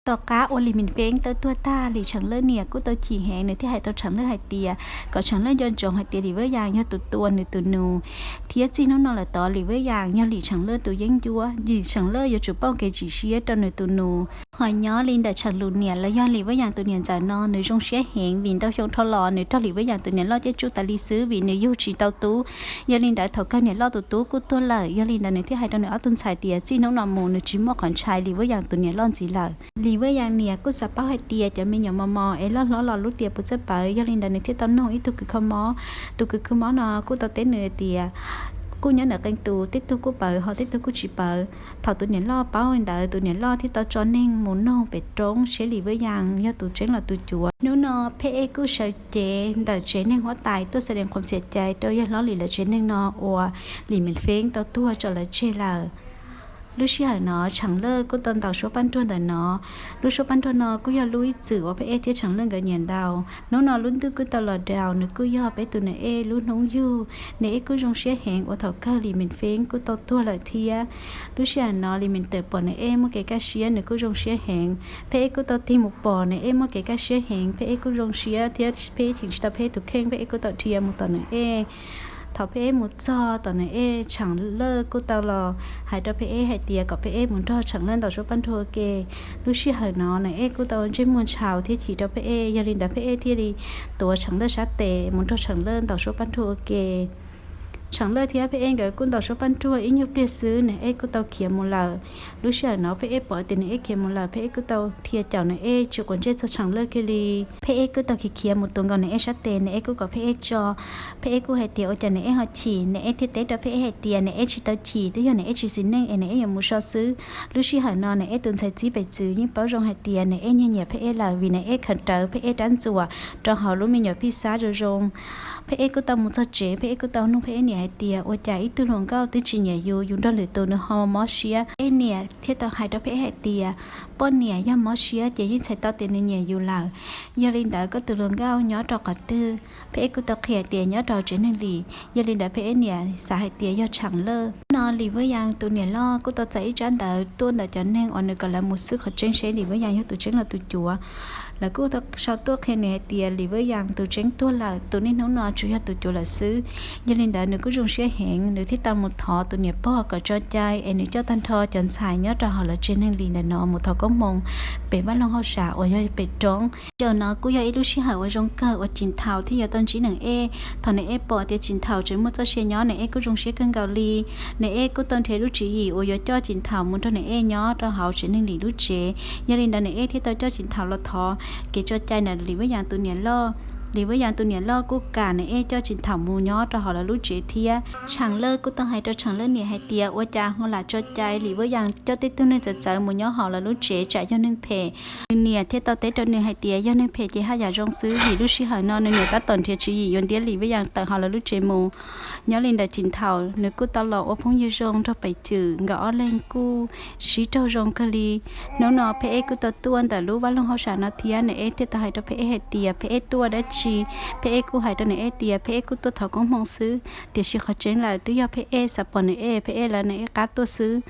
Tom qab uas Lis Mis Feeb tau tuag tag, Lis Tsheem Lawj niam kuj tau chim heev, nws thiaj hais rau Tsheem Lawj hais tias kom Tsheem Lawj nco ntsoov hais tias Lis Vaj Yaas yog tus tua nws tus nus, thiab txij hnub no lawm tod Lis Vaj Yaas yog Lis Tsheem Lawj tus yeeb ncuab, Lis Tsheem Lawj yuav tsum pauj kev tsim siab rau nws tus nus. Hos nyob li ntawm Tsheem Lus niam los yog Lis Vaj Yaas tus niam ntxawm no, nws zoo siab heev vim ntau xyoo dhau los nws raug Lis Vaj Yaas tus niam loj caij tsuj tas li xwb vim nws yug tsis tau tub. Yog li ntawd thaum kawg niam loj tus tub kuj tuag lawm, yog li ntawd nws thiaj hais rau nws ob tug ntxhais tias txij hnub no mus nws tsis muaj qhov ntshai Lis Vaj Yaas tus niam loj ntxiv lawm. Lis Vaj Yaas niam kuj xav paub hais tias cov me nyuam mos mos es loj hlob los lub tias puas txawj pawv, yog li ntawd nws thiaj tau noog ib tug kws kho mob. Tus kws kho mob no kuj tau teb nws tias kuj nyob ntawm qee tus, tej tug kuj pawv ho tej tug kuj tsis pawv. Thaum tus niam loj paub li ntawd, tus niam loj thiaj tau tso neeg mus noog pem roob seb Lis Vaj Yaas yog tus tseeb los tus cuav. Hnub no Phej Ej kuj sawv cev ntawm tsev neeg huab tais tuaj xa dees qhuas txiam cai rau yawg hlob Lis lawv tsev neeg no uas Lis Mis Feeb tau tuag tso lawv tseg lawm. Lub sij hawm no Tsheem Lawj kuj tau ntaus suab pab nruag ntawm no. Lub suab pab nruag no kuj yog lub ib txwm uas Phej Ej thiab Tsheem Lawj nkawd nyiam ntaus. Hnub no lub ntuj kuj tau los daus, nws kuj yog peb tus Niam Ej lub hnub yug. Niam Ej kuj zoo siab heev uas thaum kawg Lis Mis Feeb kuj tau tuag lawm thiab. Lub sij hawm no Lis Mis Tawm pom Niam Ej muaj kev kaj siab, nws kuj zoo siab heev. Phej Ej kuj tau tig mus pom Niam Ej muaj kev kaj siab heev, Phej Ej kuj zoo siab thiab Phej Ej cheem tsis tau Phej Ej tus kheej, Phej Ej kuj tau dhia mus tom Niam Ej. Thaum Phej Ej mus txog tom Niam Ej, Tsheem Lawj kuj tau los hais rau Phej Ej hais tias kom Phej Ej mus nrog Tsheem Lawj ntaus suab pab nruag ua ke. Lub sij hawm no Niam Ej kuj tau ntsej muag ntshaus thiab chim rau Phej Ej, yog li ntawd Phej Ej thiaj li tuav Tsheem Lawj sab tes mus nrog Tsheem Lawj ntaus suab pab nruag ua ke. Tsheem Lawj thiab Phej Ej nkawd kuj ntaus suab pab nruag ib nyuag pliag xwb, Niam Ej kuj tau khiav mus lawm. Lub sij hawm no Phej Ej pom tias Niam Ej khiav mus lawm, Phej Ej kuj tau dhia caum Niam Ej tsis quav ntsej txog Tsheem Lawj kiag li. Phej Ej kuj tau khiav khiav mus tuav nkaus Niam Ej sab tes, Niam Ej kuj kom Phej Ej tso. Phej Ej kuj hais tias ua cas Niam Ej ho chim, Niam Ej thiaj teb rau Phej Ej hais tias Niam Ej tsis tau chim, twb yog Niam Ej tsis xis neej es Niam Ej yuav mus so xwb. Lub sij hawm no Niam Ej tus ntxhais txib pes txwv yeej paub zoo hais tias Niam Ej nyiag nyiam Phej Ej lawm vim Niam Ej khaws rawv Phej Ej rab ntxuam rau hauv lub me nyuam phij xab zoo zoo. Phej Ej kuj tau mus txog tsev, Phej Ej kuj tau nug Phej Ej niam hais tias ua cas ib tug hluas nkauj twb tsis nyiam yus, yus nrog lwm tus nws ho mob siab. Phej Ej niam thiaj tau hais rau Phej Ej hais tias poj niam yog mob siab ces yeej txhais tau tias nws nyiam yus lawm. Yog li ntawd koj tus hluas nkauj nyob rau qhov twg? Phej Ej kuj tau qhia tias nyob rau tsev neeg Lis. Yog li ntawd Phej Ej niam xav hais tias yog Tsheem Lawj. No Lis Vaj Yaas tus niam loj kuj tau txais ib tsab ntawv tuaj ntawm cov neeg uas nws kom lawv mus xwb qhov tseeb seb Lis Vaj Yaas yog tus tseeb los tus cuav. Lawv kuj tau sau tuaj qhia nws hais tias Lis Vaj Yaas tus tseeb tuag lawm, tus niaj hnub no tsuas yog tus cuav lawm xwb. Yog li ntawd nws kuj zoo siab heev, nws thiaj tau mus thov tus niam pog kom tso cai es nws coj tag nrho cov ntxhais nyob rau hauv lawv tsev neeg Lis ntawm no mus thov koob hmoov pem vaj loog hauj sam uas yog pem roob. Zaum no kuj yog ib lub sij hawm uas zoo kawg uas Cim Thaum thiaj yuav tau ntsib Niam Ej. Thaum Niam Ej pom tias Cim Thaum tseem muaj txoj sia nyob, Niam Ej kuj zoo siab kawg nkaus li. Niam Ej kuj tau nrhiav lub tswv yim uas yuav coj Cim Thaum mus nrog Niam Ej nyob rau hauv tsev neeg Lis lub tsev. Yog li ntawd Niam Ej thiaj tau coj Cim Thaum los thov kev tso cai ntawm Lis Vaj Yaas tus niam loj. Lis Vaj Yaas tus niam loj kuj kam Niam Ej coj Cim Thaum mus nyob rau hauv lawv lub tsev thiab. Tsheem Lawj kuj tau hais rau Tsheem Lawj niam hais tias ua cas ho lam tso cai Lis Vaj Yaas coj tej tug neeg txawv txawv mus nyob hauv lawv lub tsev, tsam yog neeg phem. Nws niam thiaj tau teb rau nws hais tias yog neeg phem ces haj yam zoo xwb, vim lub sij hawm no nws niam tab tom nrhiav tswv yim yuav ntiab Lis Vaj Yaas tawm hauv lawv lub tsev mus. Nyob li ntawd Cim Thaum nws kuj tau los ua phooj ywg zoo nrog Pem Cwm, nkawd ob leeg kuj sib raug zoo kawg li. Hnub no Phej Ej kuj tau tuaj ntawm lub vaj loog hauj sam no thiab, Niam Ej thiaj tau hais rau Phej Ej hais tias Phej Ej tuaj dab tsi. Phej Ej kuj hais rau Niam Ej tias Phej Ej kuj tuaj thov koob hmoov xwb, tiam sis qhov tseeb lawm twb yog Phej Ej xav pom Niam Ej, Phej Ej lawv Niam Ej qab tuaj xwb.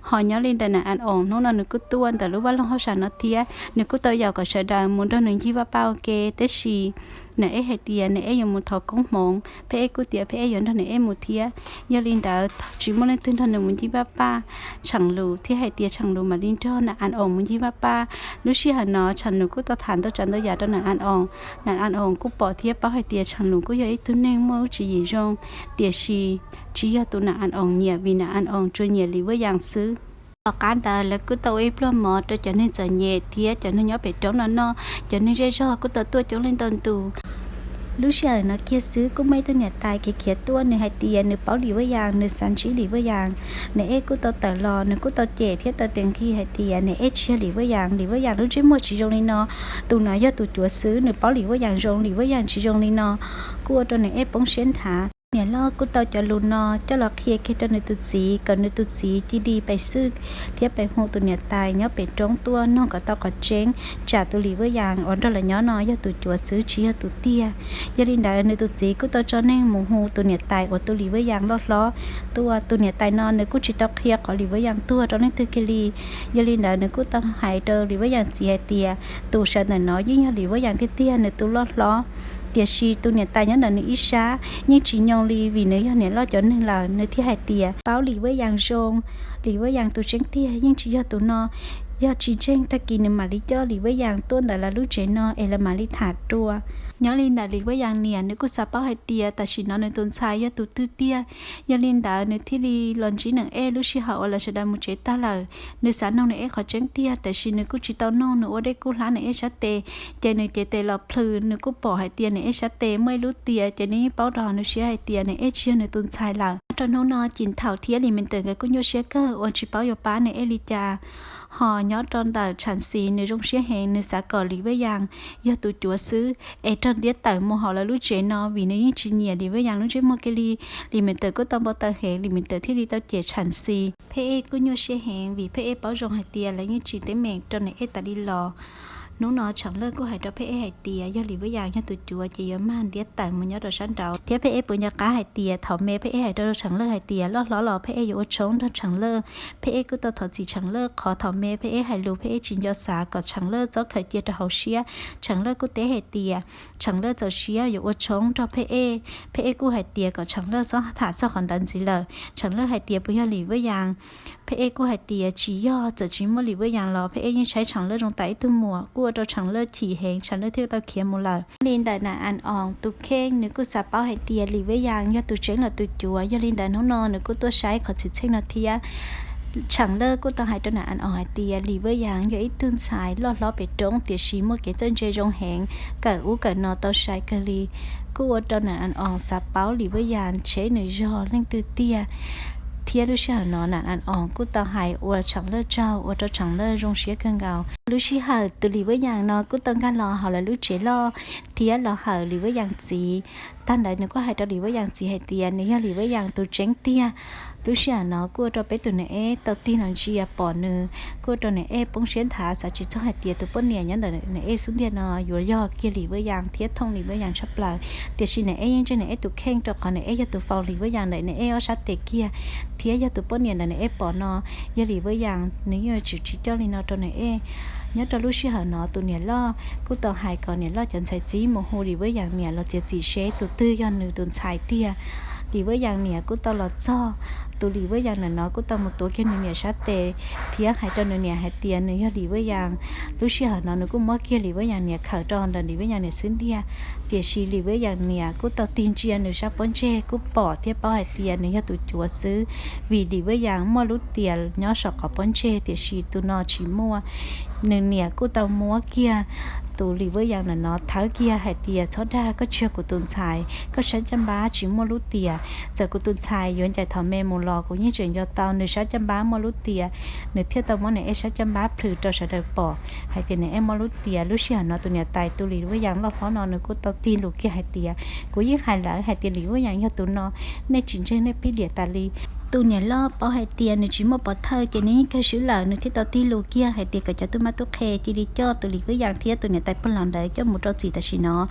Ho nyob li ntawm Nam As Oos hnub no nws kuj tuaj ntawm lub vaj loog hauj sam no thiab, nws kuj tau yaum kom sawv daws mus nrog nws ncig vaj paj ua ke, tab sis Nam Ej hais tias Nam Ej yuav mus thov koob hmoov, Phej Ej kuj tias Phej Ej yuav nrog Nam Ej mus thiab. Yog li ntawd tsis muaj leej twg nrog nws mus ncig vaj paj, Tsheem Lus thiaj hais tias Tsheem Lus mam li nrog Nam As Oos mus ncig vaj paj. Lub sij hawm no Tsheem Lus kuj tau tham ntau tsav ntau yam rau Nam As Oos. Nam As Oos kuj pom thiab paub hais tias Tsheem Lus kuj yog ib tug neeg muaj lub tswv yim zoo, tiam sis tsis yog tus Nam As Oos nyiam vim Nam As Oos tsuas nyiam Lis Vaj Yaas xwb. Tom qab ntawd lawv kuj tau ua ib pluag mov rau cov neeg txom nyem thiab cov neeg nyob pem roob no noj, cov neeg zej zog kuj tau tuaj coob leej ntau ntus. Lub sij hawm no kiag xwb kuj muaj ib tug niam tais khiav khiav tuaj, nws hais tias nws paub Lis Vaj Yaas, nws xav ntsib Lis Vaj Yaas. Niam Ej kuj tau tawm los, nws kuj tau cem thiab tau tees nqi hais tias Niam Ej tsis yog Lis Vaj Yaas, Lis Vaj Yaas lub ntsej muag tsis zoo li no, tus no yog tus cuav xwb, nws paub Lis Vaj Yaas zoo, Lis Vaj Yaas tsis zoo li no. Kuj ua rau Niam Ej poob siab nrhav. Niam loj kuj tau cov lus no coj los qhia kiag rau nws tus txiv kom nws tus txiv cia li pes xwj thiab pes hu tus niam tais nyob pem roob tuaj noog kom tau qhov tseeb, tsam tus Lis Vaj Yas uas nrog lawv nyob no yog tus cuav xwb tsis yog tus tiag. Yog li ntawd nws tus txiv kuj tau tso neeg mus hu tus niam tais uas tus Lis Vaj Yas loj hlob tuaj. Tus niam tais no nws kuj tsis tau qhia qhov Lis Vaj Yas tuag rau leej twg kiag li. Yog li ntawd nws kuj tau hais rau Lis Vaj Yas txiv hais tias tus sawv ntawm no yeej yog Lis Vaj Yas tiag tiag nws tus loj hlob. Tiam sis tus niam tais nyob ntawm nws ib sab yeej tsis nyoo li vim nws yog niam loj cov neeg lawm, nws thiaj hais tias paub Lis Vaj Yas zoo, Lis Vaj Yas tus tseeb tiag yeej tsis yog tus no. Yog tsis ntseeg tag kis nws mam li coj Lis Vaj Yas tuaj ntawm lawv lub tsev no es lawv mam li tham dua. Nyob li ntawm Lis Vaj Yas niam nws kuj xav paub hais tias tam sim no nws tus ntxhais yog tus twg tiag. Yog li ntawd nws thiaj li los ntsib Nees Ej lub sij hawm uas lawv sawv daws mus tsev tag lawm. Nws xav noog Nees Ej qhov tseeb tiag, tiam sis nws kuj tsis tau noog, nws ua dej kub hlab Nees Ej sab tes. Ces nws cev tes los plhws, nws kuj pom hais tias Nees Ej sab tes muaj ib lub tias, ces nws yeej paub rau hauv nws siab hais tias Nees Ej tsis yog nws tus ntxhais lawm. Nyob rau hnub no Cim Thaum thiab Lis Me Ntawm nkawd kuj nyuaj siab kawg uas tsis paub yuav pab Nees Ej li cas. Ho nyob rau ntawm Tsham Xis nws zoo siab heev, nws xav kom Lis Vaj Yas yog tus cuav xwb es raug ntiab tawm mus hauv lawv lub tsev no vim nws yeej tsis nyiam Lis Vaj Yas lub ntsej muag kiag li. Lis Me Ntawm kuj tau npau taws heev, Lis Me Ntawm thiaj li tau cem Tsham Xis. Pheb Ej kuj nyuaj siab heev vim Pheb Ej paub zoo hais tias lawv yeej tsim teeb meem rau Nees Ej tas li los. Hnub no Tsheem Laj kuj hais rau Pheb Ej hais tias yog Lis Vaj Yas yog tus cuav ces yuav mag ntiab tawm mus nyob rau sab nraud, thiab Pheb Ej puas nco qab hais tias thaum me Pheb Ej hais rau Tsheem Laj hais tias loj hlob los Pheb Ej yuav ua tshoob nrog Tsheem Laj. Pheb Ej kuj tau thov txim Tsheem Laj qhov thaum me Pheb Ej hais lus Pheb Ej tsis nco xav kom Tsheem Laj txhob khaws cia rau hauv siab. Tsheem Laj kuj teb hais tias Tsheem Laj txaus siab yuav ua tshoob nrog Pheb Ej. Pheb Ej kuj hais tias kom Tsheem Laj txhob tham txog qhov ntawd ntxiv lawm. Tsheem Laj hais tias puas yog Lis Vaj Yas. Pheb Ej kuj hais tias tsis yog, txawm tsis muaj Lis Vaj Yas los Pheb Ej yeej saib Tsheem Laj zoo tas ib tug muam, kuj ua rau Tsheem Laj chim heev, Tsheem Laj thiaj tau khiav mus lawm. Li ntawm Nam As Os tus kheej nws kuj xav paub hais tias Lis Vaj Yas yog tus tseeb los tus cuav, yog li ntawd hnub no nws kuj tuaj saib qhov txhim txheej no thiab. Tsheem Laj kuj tau hais rau Nam As Os hais tias Lis Vaj Yas yog ib tug ntxhais loj hlob pem roob tiam sis muaj kev txawj ntse zoo heev, kawm ub kawm no tau sai kawg li. Kuj ua rau Nam As Os xav paub Lis Vaj Yas seb nws yog leej twg tiag. Thiab lub sij hawm no Nam As Os kuj tau hais ua Tsheem Laj tsaug ua rau Tsheem Laj zoo siab kawg nkaus. Lub sij hawm tus Lis Vaj Yas no kuj tau nkag los hauv lawv lub tsev loj thiab los hawm Lis Vaj Yas txiv. Tag ntawd nws kuj hais rau Lis Vaj Yas txiv hais tias nws yog Lis Vaj Yas tus tseeb tiag. Lub sij hawm no kuj ua rau peb tus Nam Ej tau tig los ntsia pom nws, kuj ua rau Nam Ej poob siab nthav xav tsis txog hais tias tus poj niam nyob ntawm Nam Ej xub ntiag no yuav yog kiag Lis Vaj Yas thiab thooj Lis Vaj Yas tshaj plaws. Tiam sis Nam Ej yeej ntseeg Nam Ej tus kheej rau qhov Nam Ej yog tus faus Lis Vaj Yas ntawm Nam Ej ob sab tes kiag, thiab yog tus poj niam ntawm Nam Ej pom no yog Lis Vaj Yas, nws yeej yuav tsum tsis coj li no rau Nam Ej. Nyob rau lub sij hawm no tus niam loj kuj tau hais kom niam loj cov ntxhais txib mus hu Lis Vaj Yas niam los txiav txim seb tus twg yog nws tus ntxhais tiag. Lis Vaj Yas niam kuj tau los txog, tus Lis Vaj Yas ntawm no kuj tau mus tuav kiag nws niam sab tes thiab hais rau nws niam hais tias nws yog Lis Vaj Yas. Lub sij hawm no nws kuj muab kiag Lis Vaj Yas niam khawm rau ntawm Lis Vaj Yas niam xub ntiag. Tiam sis Lis Vaj Yas niam kuj tau tig ntsia nws sab pob ntseg kuj pom thiab paub hais tias nws yog tus cuav xwb, vim Lis Vaj Yas muaj lub tias nyob saum qhov pob ntseg tiam sis tus no tsis muaj. Nws niam kuj tau muab kiag tus Lis Vaj Yas ntawm no thawb kiag hais tias txhob dag, koj tsis yog kuv tus ntxhais, koj sab caj npab tsis muaj lub tias. Txawm kuv tus ntxhais yuav ncaim thaum me mus los kuv yeej tseem nco tau nws sab caj npab muaj lub tias. Nws thiaj tau muab Nam Ej sab caj npab plhws rau sawv daws pom hais tias Nam Ej muaj lub tias. Lub sij hawm no tus niam tais tus Lis Vaj Yas loj hlob no nws kuj tau tig lus kiag hais tias kuv yeej hais lawm hais tias Lis Vaj Yas yog tus no, nej tsis ntseeg nej pib liam tas li. Tus niam loj paub hais tias nws tsis muaj pov thawj ces nws yeej kawg swb lawm, nws thiaj tau tig lus kiag hais tias kom cov tub mab tub qhe cia li coj tus Lis Vaj Yas thiab tus niam tais pog laus ntawd coj mus rau txim tam sim no.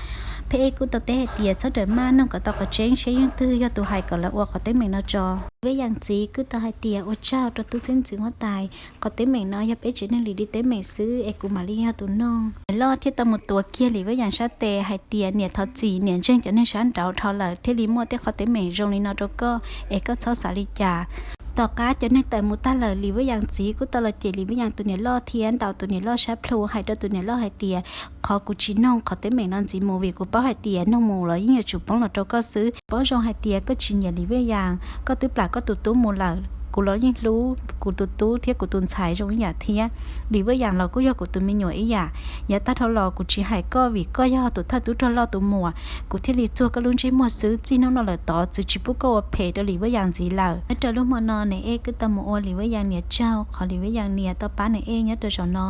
Pheb Ej kuj tau teb hais tias txhob rawm maj, noog kom tau qhov tseeb seb leej twg yog tus hais kom lawv ua qhov teeb meem no tso. Lis Vaj Yas txiv kuj tau hais tias ua tsaug rau tub xeeb ntxwv huab tais, qhov teeb meem no yog peb tsev neeg li li teeb meem xwb es kuv mam li yog tus noog. Niam loj thiaj tau mus tuav kiag Lis Vaj Yas sab tes hais tias niam thov txim, niam ntseeg cov neeg sab nraud dhau lawm thiaj li muaj tej qhov teeb meem zoo li no rau koj es koj txhob xav li cas. Tom qab cov neeg tawm mus tag lawm Lis Vaj Yas txiv kuj tau los cem Lis Vaj Yas tus niam loj thiab ntaus tus niam loj sab plhu hais rau tus niam loj hais tias qhov kuv tsis noog qhov teeb meem no ntxiv mus vim kuv paub hais tias noog mus los yeej yuav tsum poob los rau koj xwb. Paub zoo hais tias koj tsis nyiam Lis Vaj Yas, koj twb plam koj tus tub mus lawm, Kuv los yeej hlub kuv tus tub thiab kuv tus ntxhais zoo ib yam thiab. Lis Vaj Yas los kuj yog kuv tus me nyuam ib yam. Yav tag dhau los kuv tsis hais koj vim koj yog tus thawj tub rog loj tus muam, kuv thiaj li txuag koj lub ntsej muag xwb. Txij hnub no lawm tod txwv tsis pub koj ua phem rau Lis Vaj Yas ntxiv lawm. Nyob rau lub hmo no Niam Ej kuj tau mus ua Lis Vaj Yas niam tsaug qhov Lis Vaj Yas niam tau pab Niam Ej nyob rau zaum no,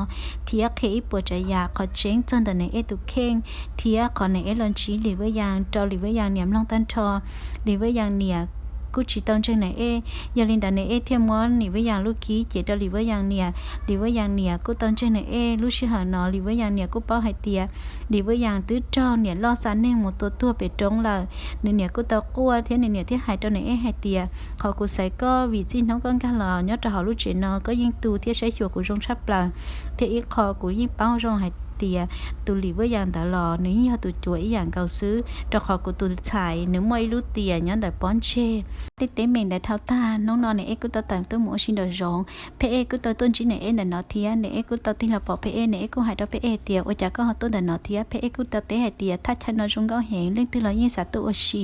thiab qhia ib puas tsav yam qhov tseeb txog ntawm Niam Ej tus kheej, thiab qhov Niam Ej los ntsib Lis Vaj Yas rau Lis Vaj Yas niam mloog tag nrho. Lis Vaj Yas niam kuj tsis tau ntseeg Niam Ej, yog li ntawd Niam Ej thiaj muab Lis Vaj Yas lub kib cev rau Lis Vaj Yas niam. Lis Vaj Yas niam kuj tau ntseeg Niam Ej. Lub sij hawm no Lis Vaj Yas niam kuj paub hais tias Lis Vaj Yas twb raug niam loj xa neeg mus tua tuag pem roob lawm. Nws niam kuj tau quaj thiab nws niam thiaj hais rau Niam Ej hais tias, qhov kuv xaiv koj vim txij hnub koj nkag los nyob rau hauv lub tsev no koj yeej tu thiab saib xyuas kuv zoo tshaj plaws, thiab ib qho kuv yeej paub zoo hais tias tus Lis Vaj Yas ntawd los nws yeej yog tus cuav ib yam nkaus xwb, rau qhov kuv tus ntxhais nws muaj ib lub tiam nyob ntawm pob ntseg. Tej teeb meem ntawd dhau tag, hnub no Niam Ej kuj tau tawm tuaj mus ua si nraum zoov. Pheb Ej kuj tau tuaj ntsib Niam Ej ntawm no thiab. Niam Ej kuj tau tig los pom Pheb Ej, Niam Ej kuj hais rau Pheb Ej tias, ua cas koj ho tuaj ntawm no thiab? Pheb Ej kuj tau teb hais tias, thaj chaw no zoo nkauj heev, leej twg los yeej xav tuaj ua si.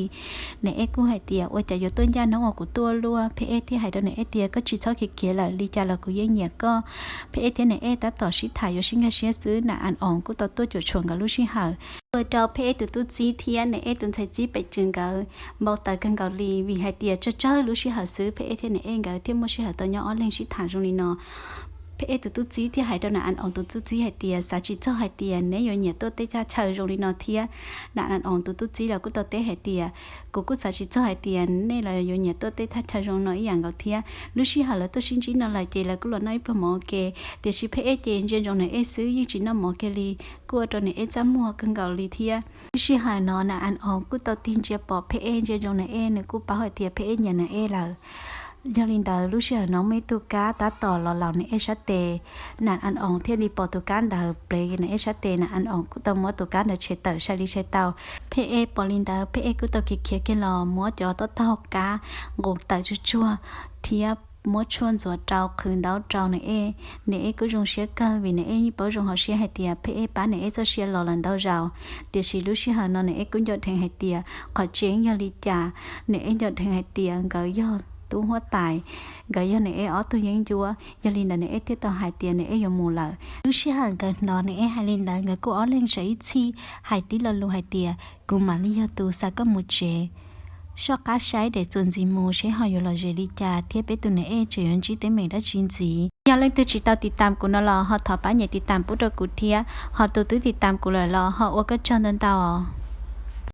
Niam Ej kuj hais tias, ua cas yuav tuaj ncaj hnub uas kuv tuaj luaj? Pheb Ej thiaj hais rau Niam Ej tias, koj tsis txhob khiav khiav lawm, li cas los kuv yeej nyiam koj. Pheb Ej thiab Niam Ej tab tom sib tham yuav sib nkag siab xwb, Nam As Oos kuj tau tuaj cuam tshuam nkawd lub sij hawm. Ua rau Pheb Ej tus tub txib thiab Niam Ej tus ntxhais txib pem tswv nkawd npau taws kawg nkaus li, vim hais tias tsawg tsawg lub sij hawm xwb Pheb Ej thiab Niam Ej nkawd thiaj muaj sij hawm tau nyob ob leeg sib tham zoo li no. Pheb Ej tus tub txib thiaj hais rau Nam As Oos tus tub txib hais tias, xav tsis txog hais tias neb yuav nyiam tuaj tej thaj chaw zoo li no thiab. Nam As Oos tus tub txib los kuj tau teb hais tias, kuv kuj xav tsis txog hais tias nej los yuav nyiam tuaj tej thaj chaw zoo no ib yam nkaus thiab. Lub sij hawm lawv tuaj sib ntsib no lawm ces lawv kuj los noj ib pluag mov ua ke, tiam sis Pheb Ej ces ntsia ntsoov Niam Ej xwb yeej tsis noj mov kiag li, kuj ua rau Niam Ej txaj muag kawg nkaus li thiab. Lub sij hawm no Nam As Oos kuj tau tig ntsia pom Pheb Ej, ntsia ntsoov Niam Ej, nws kuj paub hais tias Pheb Ej nyiam Niam Ej lawm. Yog li ntawd lub sij hawm no muaj ib tug kab tab tom los laus Niam Ej sab tes. Nam As Oos thiaj li pom tus kab ntawd plev Niam Ej sab tes, Nam As Oos kuj tau muab tus kab ntawd tshem tawm sai li sai tau. Pheb Ej pom li ntawd Pheb Ej kuj tau khiav khiav kiag los muab cov taub taug kab nqus tawm tsuag tsuag thiab muab tshuaj ntxuav rau qhwv ntaub rau Niam Ej. Niam Ej kuj zoo siab kawg vim Niam Ej yeej paub zoo hauv siab hais tias Pheb Ej pab Niam Ej txoj sia los lawm ntau zaus. Tiam sis lub sij hawm no Niam Ej kuj nco dheev hais tias qhov tseeb yog li cas. Niam Ej nco dheev hais tias nkawd yog tub huab tais, nkawd yog Niam Ej ob tug yeeb ncuab, yog li ntawd Niam Ej thiaj tau hais tias Niam Ej yuav mus lawm. Lub sij hawm nkawd hnov Niam Ej hais li ntawd nkawd kuj ob leeg sawv ib txhij hais tib lo lus hais tias, kuv mam li yog tus xa koj mus tsev. Soj qab saib daim txuas ntxiv mus seb ho yuav lom zem li cas thiab peb tus Niam Ej tseem yuav ntsib teeb meem dab tsi ntxiv. Yog leej twg tsis tau tiv tam kuv no los ho thov pab nyem tiv tam pub rau kuv thiab, ho tus twb tiv tam kuv lawm los ho ua koj tsaug ntau ntau os.